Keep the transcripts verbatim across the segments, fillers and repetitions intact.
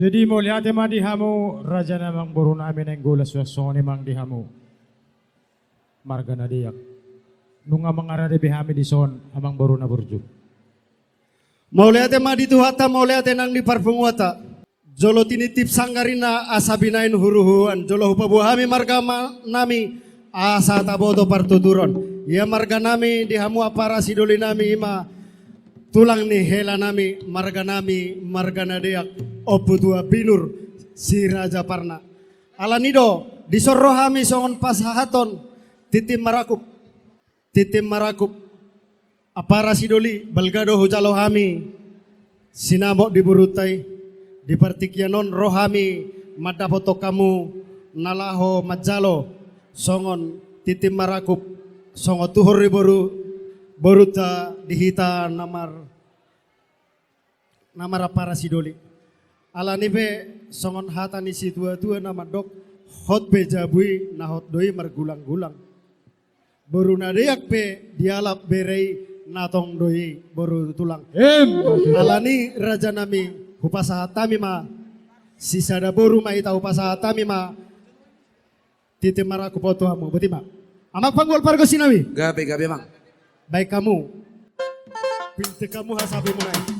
Jadi mauliate ma di hamu raja ni amangboru nami Nainggolan, suang songon i ma di hamu marga Nadeak. Nunga mangarade be hami dison amangboru na burju. Mauliate ma di Tuhanta, mauliate nang di parpunguanta. Jolo tinitip sanggar ninna asa binahen huruhuruan, jolo hupaboa hami marga ma-, nami asa taboto partuturon. Ia marga nami di hamu ampara sidoli nami i ma tulang ni hela nami, marga nami marga Nadeak, Ompu Tua Binur Siraja Parna. Alani do, dison ro hami songon pasahathon tintin marangkup. Tintin marangkup. Ampara sidoli, balga do hujalo hami sinamot di borunta i. Di partingkian on ro hami mandapothon hamu na laho manjalo songon tintin marangkup, songon tuhor ni boru, borunta di hita na mar-, na marampara sidoli. Alani pe songon hata ni situatua na mandok, hot pe jabu i, na hot do i margulanggulang. Boru Nadeak pe dialap bere i, na tong do i boru tulang. Emma tutu. Alani raja nami, hupasahat hami ma, sisada boru ma hita, hupasahat hami ma tintin marangkup on tu hamu, boti ma. Amang panggual pargonsi nami. Gabe, gabe, Amang. Baen hamu. Pintek hamu hasapimuna i.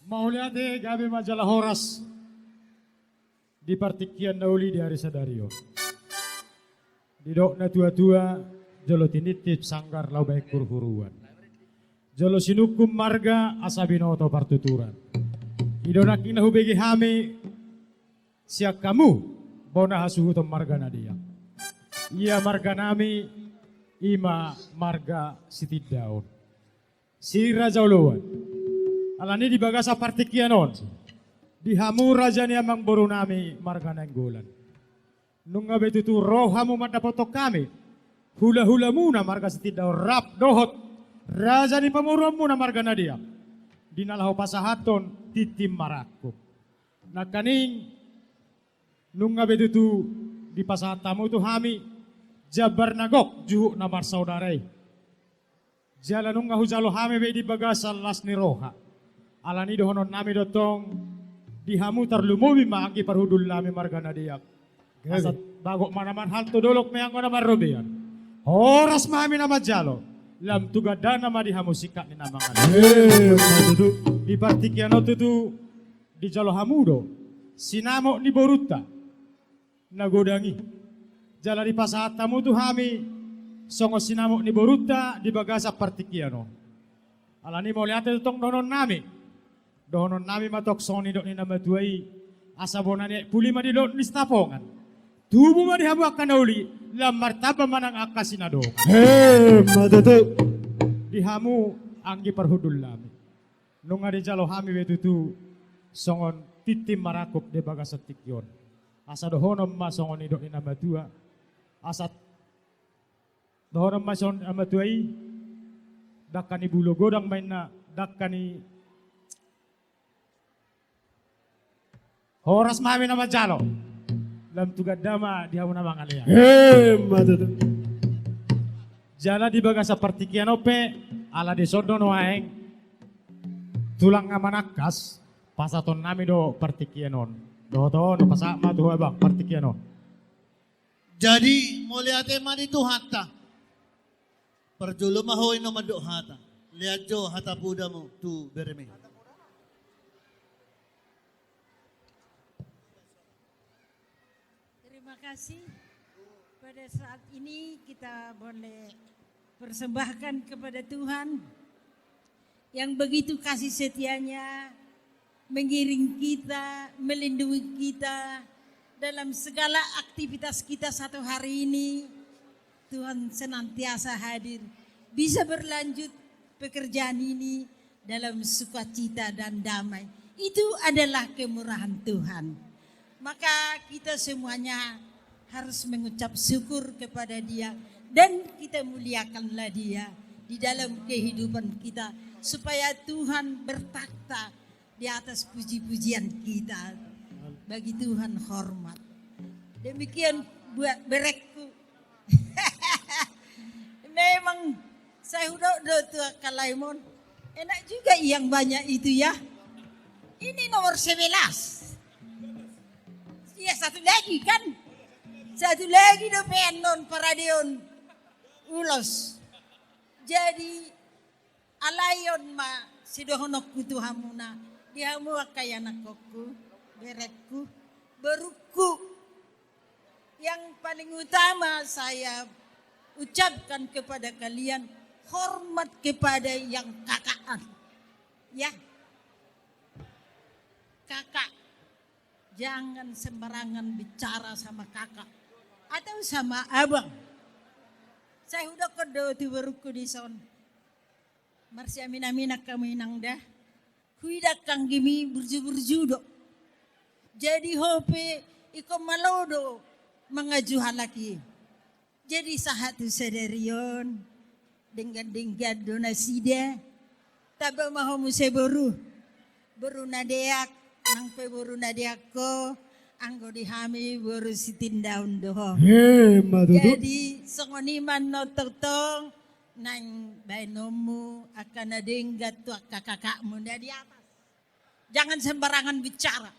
Mauliate, gabe ma jala horas. Di partingkian na uli di ari sadari on. Didok na tuatua, jolo tinitip sanggar laho baen huruhuruan. Jolo sinungkun marga asa binoto partuturan. I do nangkin na hubege hami sian hamu bona hasuhuton marga Nadeak. Ia marga nami i ma marga Sitindaon. Siraja Oloan. Alani di bagasan partingkian on, di hamu raja ni amangboru nami marga Nainggolan, nunga be tutu ro hamu mandapothon hami hulahulamuna marga Sitindaon rap dohot raja ni pamoruonmuna marga Nadeak di na laho pasahathon tintin marangkup. Nangkaning nunga be tutu dipasahat hamu tu hami jambar na gok juhut na marsaudara i. Jala nunga hujalo hami be di bagasan las ni roha. Alani dohonon nami do tong, di hamu tarlumobi ma anggi parhundul nami marga Nadeak. Gabe. Asa bagot ma na marhalto, dolok ma anggo na marrobean. Horas ma hami na manjalo. Lam tu gandana ma di hamu singkat ni na mangalehon. Emma tutu. Di partingkian on tutu dijalo hamu do sinamot ni borunta na godang i. Jala dipasahat hamu tu hami songon sinamot ni borunta di bagasan partingkian on. Alani mauliate do tong dohonon nami. Dohonon nami ma tong songon nidok ni na matua i, asa bona ni aek puli ma di Dolok ni Sitapongan. Tubu ma di hamu angka na uli, lam martamba ma nang angka sinadongan. Emma tutu. Di hamu anggi parhundul nami. Nunga dijalo hami be tutu songon tintin marangkup di bagasan tingki on. Asa dohonon ma songon nidok ni na matua. Asa dohonon ma songon na matua i. Dangka ni bulo godang ma inna, dangka ni. Horas ma hami na manjalo. Lam tu gandana ma di hamu na mangalehon. Emma tutu. Jala di bagasan partingkian on pe, ala dison do nuaeng tulang na manangkas, pasahaton nami do partingkian on. Dohot on, pasahat ma tu ho abang partingkian on. Jadi, mauliate ma di Tuhanta. Parjolo ma ho i na mandok hata. Lean jo hata podamu tu beremi. Terima kasih. Pada saat ini kita boleh persembahkan kepada Tuhan yang begitu kasih setianya, mengiring kita, melindungi kita dalam segala aktivitas kita satu hari ini. Tuhan senantiasa hadir, bisa berlanjut pekerjaan ini dalam sukacita dan damai. Itu adalah kemurahan Tuhan. Maka kita semuanya harus mengucap syukur kepada Dia dan kita muliakanlah Dia di dalam kehidupan kita, supaya Tuhan bertakhta di atas puji-pujian kita. Bagi Tuhan hormat. Demikian buat berekku. Memang saya udah do tu angka lae on. Enak juga yang banyak itu ya. Ini nomor sebelas. Iya, satu lagi kan. Satu lagi do pe annon, paradeon ulos. Jadi alai on ma sidohononku tu hamuna, di hamu angka ianakhonku, berekku, borukku. Yang paling utama saya ucapkan kepada kalian, hormat kepada yang kakaan. Ya. Kakak, jangan sembarangan bicara sama kakak atau sama abang. Saya udah kedo tu borukku dison. Marsiamin-amin angka inang da. Huida angka anggimi burju-burju do. Jadi ho pe ingkon malo do mangaju halak i. Jadi sahat tu sadari on, denggan-denggan do nasida. Tamba ma ho muse boru. Boru na deak, nang pe boru na deak ho, anggo di hami boru Sitindaon do ho. He, ma tutu. Jadi songon i ma annon tongtong, naeng baenonmu angka na denggan tu angka kakakmu na di atas. Jangan sembarangan bicara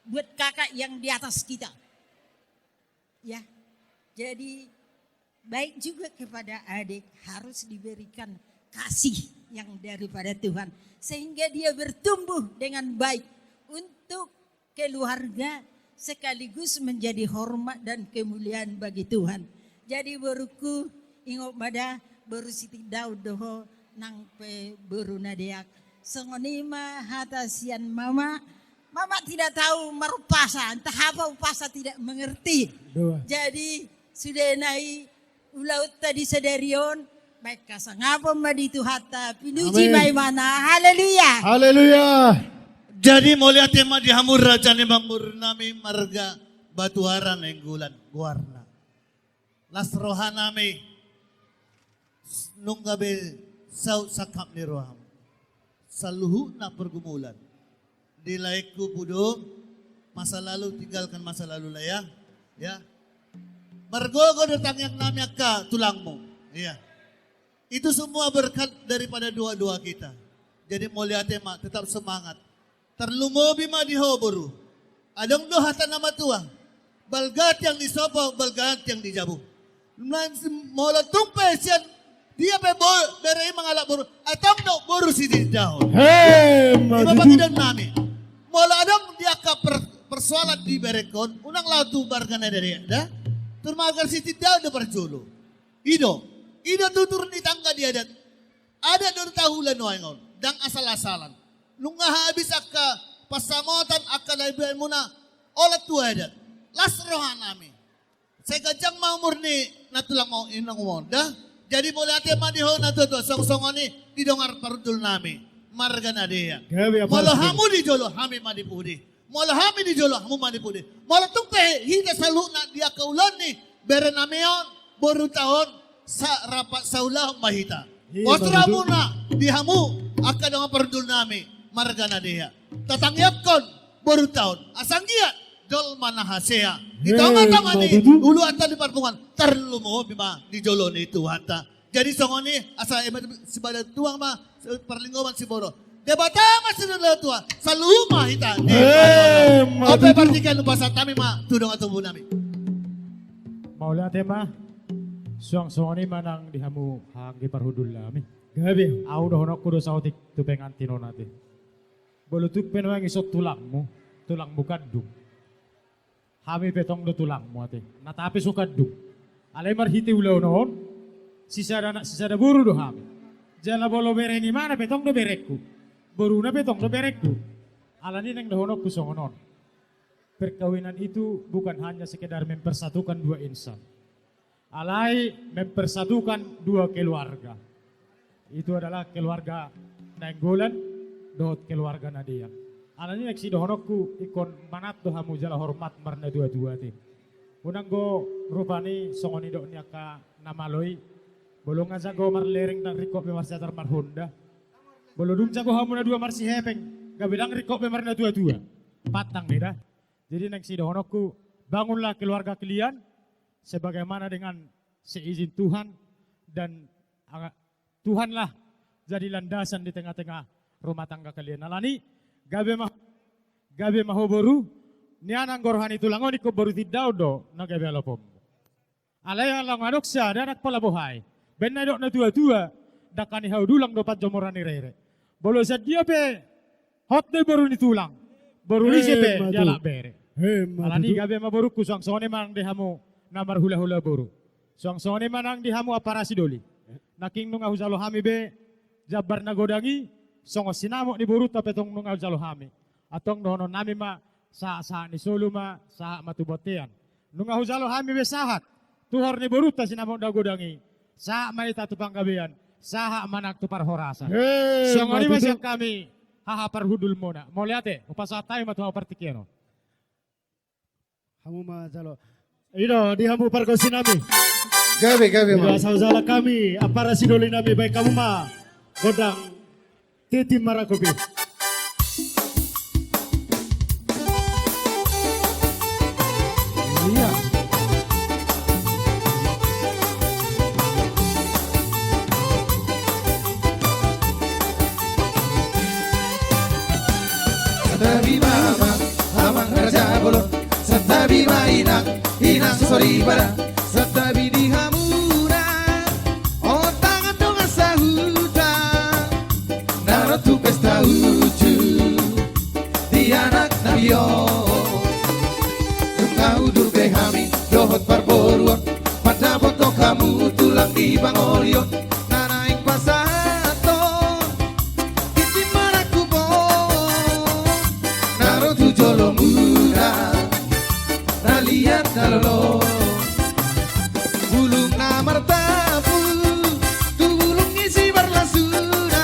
buat kakak yang di atas kita. Ya, jadi baik juga kepada adik, harus diberikan kasih yang daripada Tuhan, sehingga dia bertumbuh dengan baik untuk keluarga, sekaligus menjadi hormat dan kemuliaan bagi Tuhan. Jadi borukku, ingot ma da, boru Sitindaon do ho, nang pe boru na deak. Songon i ma hata sian mama. Mama tidak tahu marumpasa, entah apa umpasa tidak mengerti. Dua. Jadi sudena i ulaonta di sadari on, baen hasangapon ma di Tuhanta, pinuji ma Ibana. Haleluya. Haleluya. Jadi mauliate ma di hamu raja ni amangboru nami marga Batuara Nainggolan goarna. Las roha nami, nunga be saut sangkap ni roham saluhutna pergumulan. Di laengku, Pudu, masa lalu tinggalkan masa lalu lah ya. Ya. Margogo do tangiang nami angka tulangmu. Iya. Itu semua berkat daripada doa-doa kita. Jadi mauliate ma, tetap semangat. Tarlumobi ma di ho boru. Adong do hata na matua. Balga tiang di sopo, balga tiang di jabu. Molo tung pe sian dia pe bere i mangalap boru, ai tong do boru Sitindaon. He, ima pangidoan nami. Molo adong di angka persoalan di berengkon, unang laho tu marga na deak da. Tu marga Sitindaon do parjolo. I do, i do tutur ni tangga di adat. Adat do tahu ulaon nuaeng on, ndang asal-asalan. Nunga habis angka pansamotan, angka na ibaen muna, olat tu adat. Las roha nami. Sai ganjang ma umur ni na tulang mau inang umon da. Jadi mauliate ma di ho na tuatua, songon i didongani parhundul nami marga na deak. Molo hamu di jolo, hami ma di pudi. Molo hami di jolo, hamu ma di pudi. Molo tung pe hita saluhutna di angka ulaon ni bere nami on, boru ta on, sa rap saulahon ma hita. Pos rohamuna di hamu angka dongan parhundul nami marga na deak. Tatangiangkon boru ta on, asa anggiat jolma na hasea di tonga-tonga ni uluanta di Parpunguan, tarlumobi ma di jolo ni Tuhanta. Jadi songon i, asa eme sibada tuang ma, parlinggoman siborok. Debata ma sinatua, saluhut ma hita. Ope, partingkian umpasa nami ma tu dongan tubu nami. Mauliate ma. Suang songon i ma nang di hamu anggi parhundul nami. Gabe. Au dohononku do saotik tu pengantin on ate. Molo tung pe nuaeng ison tulangmu, tulangmu kandung. Hami pe tong do tulangmu ate, na tape so kandung. Alai marhite ulaon on, sisada anak sisada boru do hami. Jala molo bere ni imana pe tong do berengku, boruna pe tong do berengku. Alani naeng dohononku songon on. Perkawinan itu bukan hanya sekedar mempersatukan dua insan. Alai mempersatukan dua keluarga. Itu adalah keluarga Nainggolan dohot keluarga na deak. Alani naeng sidohononku, ingkon manat do hamu jala hormat marnatuatua, ate. Unang do rupani songon nidok ni angka na malo i. Molo nga jago marlereng, ndang ringkot be marsiajar marhonda. Molo dung jago hamu na dua marsihepeng, gabe ndang ringkot be marnatuatua. Pantang be da. Jadi naeng sidohononku, bangunlah keluarga kalian sebagaimana dengan seizin Tuhan, dan, ah, Tuhanlah jadi landasan di tengah-tengah rumah tangga kalian. Alani, gabe ma, gabe ma ho boru, nian anggo roha ni tulang on ingkon boru tindaon do na gabe alopon. Alai ala nga adong sada anak pola boha i. Baen na didok natuatua, dangka ni hau dulang do panjomuran ni rere. Molo sian dia pe hot do i boru ni tulang, boru ni ise pe dialap bere. Alani gabe ma borungku, suang songon i ma nang di hamu na marhulahula boru. Suang songon i ma nang di hamu ampara sidoli. Nangkin nunga hujalo hami be jambar na godang i, songon sinamot ni borunta pe tong nunga hujalo hami. Antong dohononnami ma, sahat-sahat ni solu ma, sahat ma tu bontean. Nunga hujalo hami be sahat, tuhor ni borunta sinamot na godang i, sahat ma hita tu panggabean, sahat ma nang tu parhorasan. Songon i ma sian hami, haha parhundulmuna. Mauliate, hupasahat hami ma tu hamu partingkian on. Hamu ma jalo. I do, di hamu pargonsinami. Gabe, gabe ma. I do, asa hujalo hami, ampara sidolinami, baen hamu ma gondang Titim Marangkup i. Ia. Santabi ma amang, amang raja bolon. Santabi ma inang, inang soripada. Santabi di hamuna, ontangan dongan sahuta, na ro tu pesta uju di anak na pio. Nunga udur be hami dohot parboruon, mandapothon hamu tulang ni pangolion, na naeng pasahathon Titim Marangkup on, na ro tu jolomuna, na liat na lolo. Bulung na martapu tu bulung ni si Barlasuna,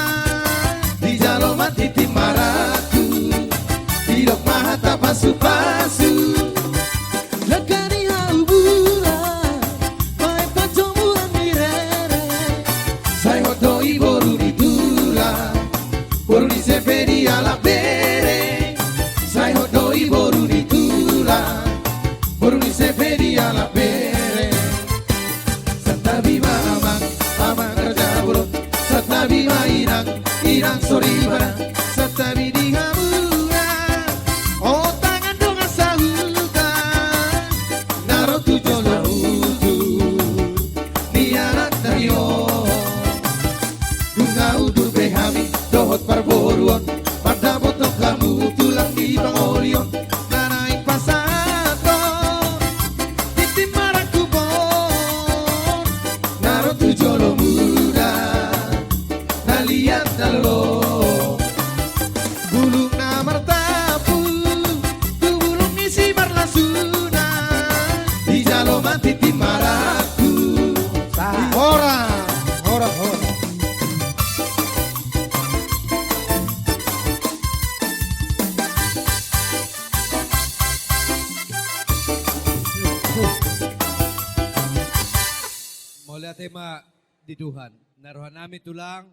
dijalo ma Titim Marangkup, didok ma hata pasupasu. Dangka ni hau dulang, baen panjomuran ni rere. Sai hot do i boru ni tulang, boru ni ise pe dialap bere. Sai hot do i boru ni tulang, boru ni ise pe dialap bere. Santabi ma amang, amang raja bolon. Santabi ma inang, inang soripada. Santabi di hamuna, ontangan dongan sahuta, na ro tu jolo uju ni anak na pio. Nunga udur be hami dohot parboruon, mandapothon hamu tulang ni pangolion, na naeng pasahathon Titim Marangkup on, na ro tu jolomuna, na liat na lolo. Bulung na martapu tu bulung ni si Barlasuna, dijalo ma Titim Marangkup. Horas, horas, horas. Mauliate ma di Tuhan. Na rohanami tulang.